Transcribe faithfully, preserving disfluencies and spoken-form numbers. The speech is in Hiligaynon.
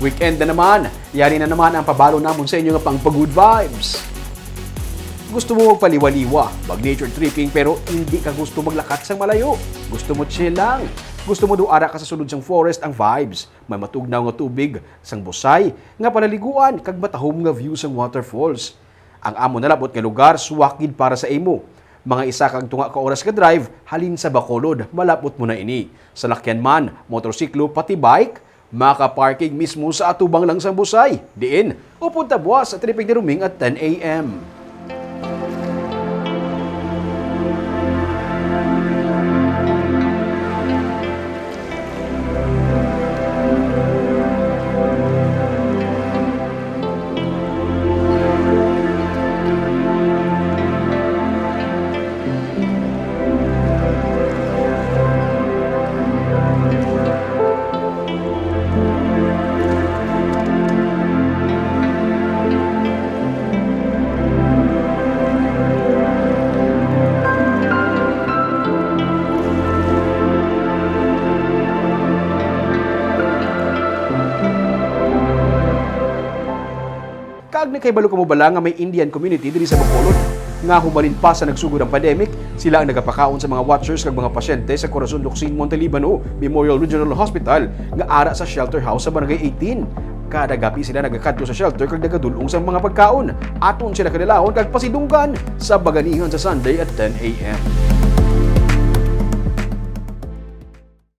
Weekend na naman, yari na naman ang pabalo namon sa inyo nga pang pa-good vibes. Gusto mo magpaliwa-liwa, mag-nature tripping, pero hindi ka gusto maglakat sang malayo? Gusto mo chill lang? Gusto mo do ara ka sa sulod sang forest ang vibes? May matugnaw nga tubig sang Busay nga panaliguan kag matahom nga view sang waterfalls. Ang amo nalabot nga lugar suwak gid para sa imo. Mga isa kag tunga ka oras ka drive halin sa Bacolod, malabot mo na ini. Salakyan man, motorsiklo, pati bike, maka-parking mismo sa atubang lang sang Busay. Diin, upod ta buwas sa tripping ni Roming at ten a m. Kag nakahibalo kamo bala nga may Indian community diri sa Bacolod? Nga hubalin pa sa nagsugod ang pandemic, sila ang nagapakaon sa mga watchers kag mga pasyente sa Corazon Locsin Montelibano Memorial Regional Hospital nga ara sa shelter house sa Barangay eighteen. Kada gabi sila nagakadto sa shelter kag nagadul-ong sa mga pagkaon. Aton sila kilalaon kag pasidunggan sa Baganihan sa Sunday at ten a m.